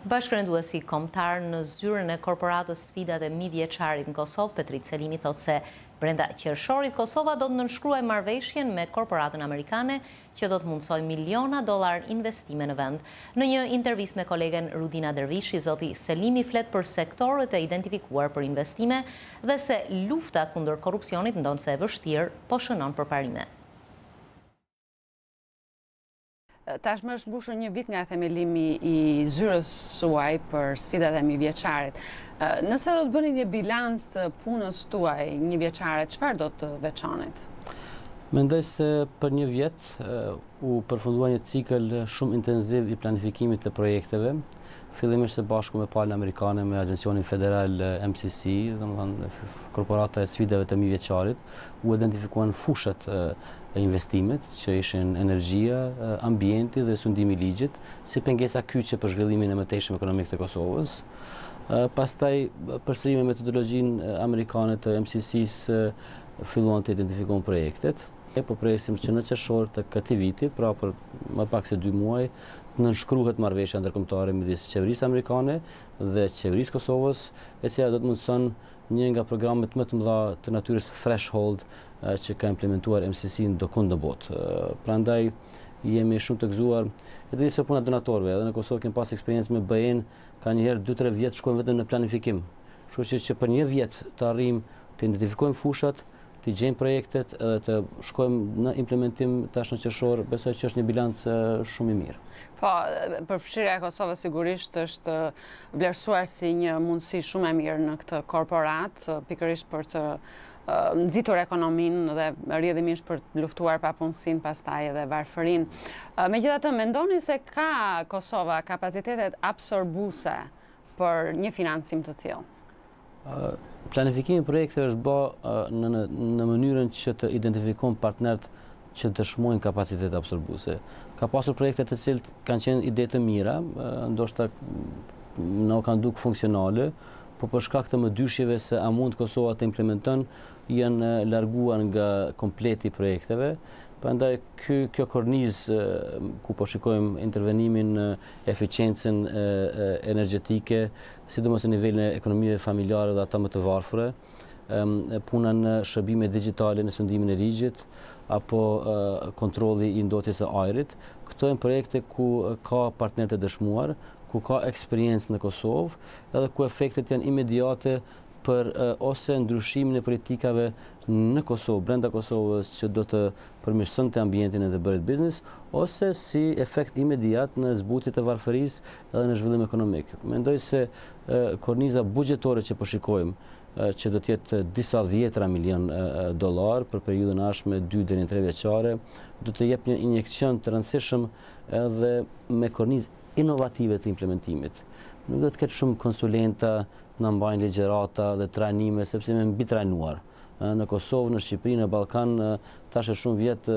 Bashkërenduesi kombëtar në zyrën e Korporatës Sfidat e Mijëvjeçarit në Kosovë, Petrit Selimi thotë se brenda qershorit Kosova do të nënshkruajë marrëveshjen me korporatën amerikane që do të mundësojë miliona dollarë investime në vend. Në një intervistë me kolegen Rudina Dervishi, zoti Selimi flet për sektorët e identifikuar për investime dhe se lufta kundër korrupsionit ndonëse e vështirë, po shënon përparime. Tashmë është mbushur një vit nga themelimi i zyrës suaj për sfidat e mijëvjeçarit. Nëse do të bëni një bilanc të punës tuaj njëvjeçare, çfarë do të veçonit? Mendoj se për një vjet u përfundua një cikël shumë intenziv i planifikimit të projekteve, fillimisht së bashku me palën amerikane, me Agjencionin Federal MCC, domethënë Korporata e Sfidave të Mijëvjeçarit, u identifikuan fushat e investimit, që ishin energjia, ambienti dhe sundimi i ligjit, si pengesa kyçe për zhvillimin e mëtejshëm ekonomik të Kosovës. Pastaj, përsëri me metodologjinë amerikane të MCC-së, filluan të identifikohen projektet. E po presim që në qershor të këtij viti, pra për më pak se 2 muaj, të nënshkruhet marrëveshja ndërkombëtare midis qeverisë amerikane dhe qeverisë Kosovës, e cila do të mundëson një nga programet më të mëdha të natyrës threshold që ka implementuar MCC ndokund në botë. Prandaj jemi shumë të gëzuar. E dini se puna e donatorëve, edhe në Kosovë kemi pas eksperiencë me BE-n, ka njëherë 2-3 vjet shkojnë vetëm në planifikim. Kështu që që për një vjet të arrijmë të identifikojmë fushat, të gjejmë projektet edhe të shkojmë në implementim tash në qershor, besoj që është një bilanc shumë i mirë. Po, përfshirja e Kosovës sigurisht është vlerësuar si një mundësi shumë e mirë në këtë korporatë, pikërisht për të nxitur ekonominë dhe rrjedhimisht për të luftuar papunësinë pastaj edhe varfërinë. Megjithatë, mendoni se ka Kosova kapacitetet absorbuese për një financim të tillë? Planifikimi i projekteve është ba në, në, në mënyrën që të identifikon partnerët që dëshmojnë kapacitete absorbuese. Ka pasur projekte të cilët kanë qenë ide të mira, ndoshta na u kanë duk funksionale, po për shkak të mëdyshjeve se a mund Kosova të implementon, janë larguar nga kompleti i projekteve. Prandaj ky kjo kornizë ku po shikojmë intervenimin në eficiencën energjetike, sidomos në nivelin e ekonomive familjare dhe ata më të varfëre, puna në shërbime digjitale në sundimin e ligjit apo kontrolli i ndotjes së ajrit. Këto janë projekte ku ka partnerë të dëshmuar, ku ka eksperiencë në Kosovë, edhe ku efektet janë imediate për ose ndryshimin e politikave në Kosovë, brenda Kosovës që do të përmirësonte ambientin e të bërit biznes, ose si efekt imediat në zbutje të varfërisë edhe në zhvillim ekonomik. Mendoj se korniza buxhetore që po shikojmë, që do të jetë disa dhjetra milion dollar për periudhën e ardhshme 2 deri në 3 vjeçare, do të jep një injeksion të rëndësishëm edhe me kornizë inovative të implementimit. Nuk do të ketë shumë konsulenta të na mbajnë ligjërata dhe trajnime sepse jemi mbitrajnuar. Në Kosovë, në Shqipëri, në Ballkan, tash e shumë vjet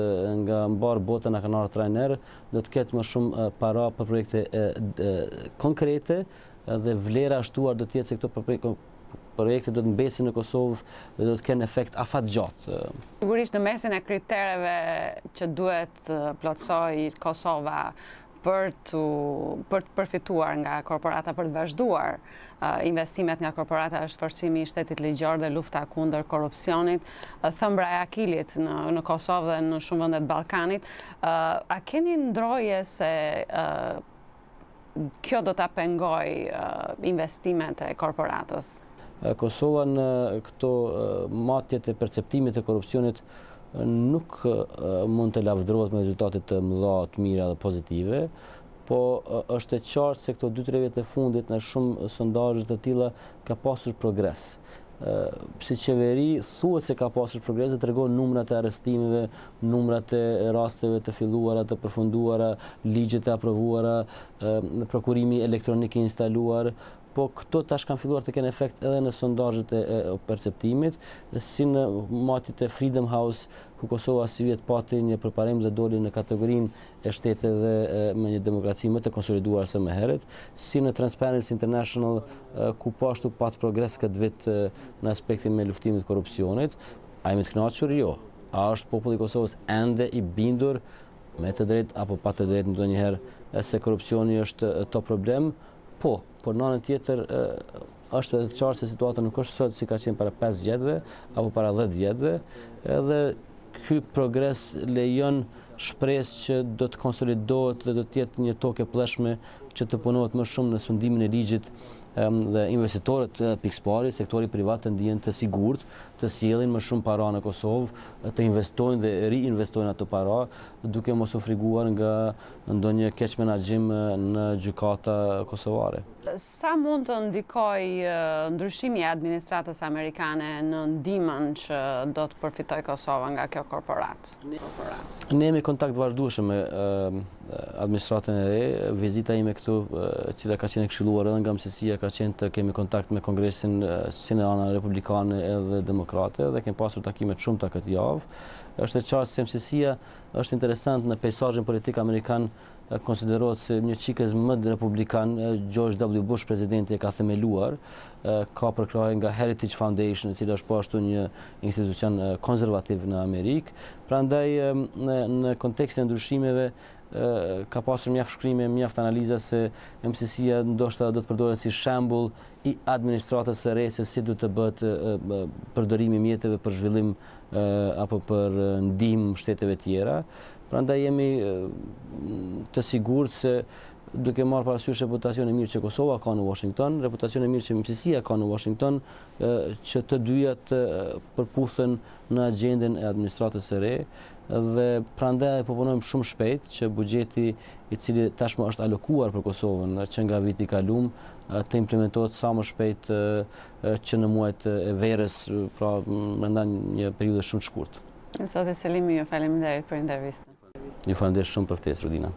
nga mbarë bota na kanë ardhur trajnerë, do të ketë më shumë para për projekte konkrete dhe vlera e shtuar do të jetë se këto projekte do të mbesin në Kosovë dhe do të kenë efekt afatgjatë. Sigurisht në mesin e kritereve që duhet të plotësojë Kosova për të për të përfituar nga korporata për të vazhduar investimet nga korporata është forcimi i shtetit ligjor dhe lufta kundër korrupsionit, thembra e Akilit në në Kosovë dhe në shumë vende të Ballkanit. A keni ndroje se kjo do ta pengojë investimet e korporatës? Kosova në këto matjet e perceptimit të korrupsionit nuk mund të lavdërohet me rezultate të mëdha, të mira dhe pozitive, po është e qartë se këto 2-3 vjet e fundit në shumë sondazhe të tilla ka pasur progres. Si qeveri thuhet se ka pasur progres dhe tregon numrat e arrestimeve, numrat e rasteve të filluara, të përfunduara, ligjet e aprovuara, prokurimi elektronik i instaluar, po këto tash kanë filluar të kenë efekt edhe në sondazhet e, e perceptimit, si në matjet e Freedom House, ku Kosova sivjet pati një përparim dhe doli në kategorinë e shteteve me një demokraci më të konsoliduar se më herët, si në Transparency International, ku po ashtu pat progres këtë vit në aspektin me luftimit të korrupsionit. A jemi të kënaqur? Jo. A është populli i Kosovës ende i bindur me të drejtë apo pa të drejtë ndonjëherë se korrupsioni është top problem? Po, por në anën tjetër është edhe qartë se situata nuk është sot si ka qenë para 5 vjetëve apo para 10 vjetëve, edhe ky progres lejon shpresë që do të konsolidohet dhe do të jetë një tokë e plleshme që të punohet më shumë në sundimin e ligjit dhe investitorët pikësëpari, sektori privat të ndihen të sigurt, të sjellin më shumë para në Kosovë, të investojnë dhe riinvestojnë ato para, duke mos u friguar nga ndonjë keqmenaxhim në gjykata kosovare. Sa mund të ndikojë ndryshimi i administratës amerikane në ndihmën që do të përfitojë Kosova nga kjo korporatë? Ne jemi kontakt vazhdueshëm me administratën e re. Vizita ime këtu, e cila ka qenë e këshilluar edhe nga MCC-ja, ka qenë të kemi kontakt me Kongresin si në anën republikane edhe demokrate dhe kemi pasur takime të shumta këtë javë. Është e qartë se MCC-ja është interesant në peisazhin politik amerikan konsiderohet se një çikëz më republikan, George W. Bush presidenti e ka themeluar, ka përkrahje nga Heritage Foundation, e cila është po ashtu një institucion konservativ në Amerikë. Prandaj në, në kontekstin e ndryshimeve ka pasur mjaft shkrime, mjaft analiza se MCC-ja ndoshta do të përdoret si shembull i administratës së re se si do të bëhet përdorimi i mjeteve për zhvillim apo për ndihmë shteteve tjera. Prandaj jemi të sigurt se duke marrë parasysh reputacionin e mirë që Kosova ka në Washington, reputacionin e mirë që MCC-ja ka në Washington, që të dyja të përputhen në agjendën e administratës së re dhe prandaj po punojmë shumë shpejt që buxheti i cili tashmë është alokuar për Kosovën që nga viti i kalum të implementohet sa më shpejt që në muajt e verës, pra brenda një periudhe shumë të shkurtë. Zoti Selimi, ju faleminderit për intervistën. Ju faleminderit shumë për ftesë, Rudina.